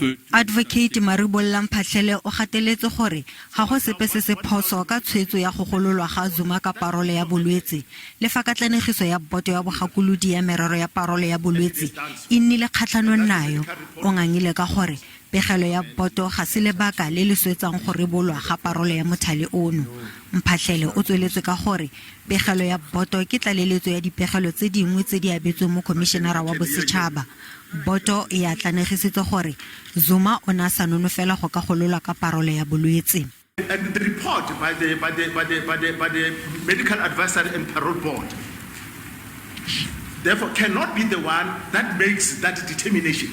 referred to. Advocate Maribolla Mphahlele o gateletse gore ga go sepe se se phoso ka tshwetso ya go gololwa ga Zuma ka parole ya bolwetse, le fa katlanegiso ya Boto ya Bogakolodi ya Merero ya Parole ya Bolwetse e nnile kgatlhanong nayo. O ngangile ka gore pegelo ya boto ga se lebaka le le swetsang go rebolwa ga parole ya mothale ono. Mphahlele o tsweletse ka gore pegelo ya boto ke tlaleletso ya dipegelo tse dingwe tse di abetsweng Mokhomišenara wa Bosetšhaba. Boto e atlanegisitse gore Zuma o ne a sa nonofela go ka gololwa ka parole ya bolwetse. And the report by the Medical Advisory and Parole Board, therefore, cannot be the one that makes that determination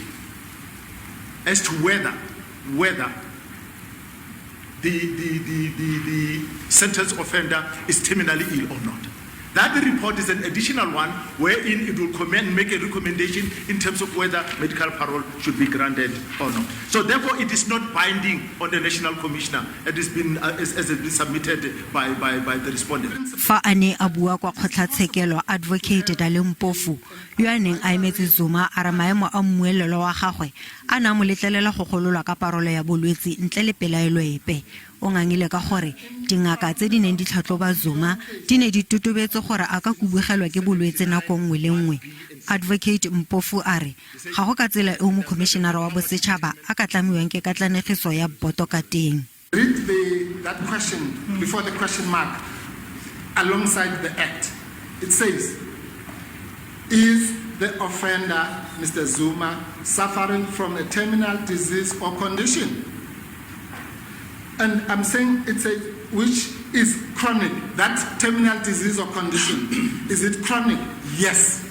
as to whether the sentence offender is terminally ill or not. That report is an additional one wherein it will make a recommendation in terms of whether medical parole should be granted or not. So therefore, it is not binding on the National Commissioner as it has been submitted by the respondent. Fa a ne a bua kwa kgotlatshekelo, Advocate Dali Mpofu, yo a neng a emetse Zuma, a re maemo a mmuelelo wa gagwe a ne a mo letlelela go gololwa ka parolo ya bolwetse ntle le pelaelo epe. O ngangile ka gore dingaka tse di neng di tlhatlhoba Zuma di ne di totobetse gore a ka kubugelwa ke bolwetse nako nngwe le nngwe. Advocate Mpofu a re ga go ka tsela eo Mokhomišenara wa Bosetšhaba a ka tlamiwang ke katlanegiso ya boto ka teng. Read that question before the question mark alongside the act. It says, "Is the offender, Mr. Zuma, suffering from a terminal disease or condition?" And I'm saying it's a which is chronic. That terminal disease or condition, is it chronic? Yes.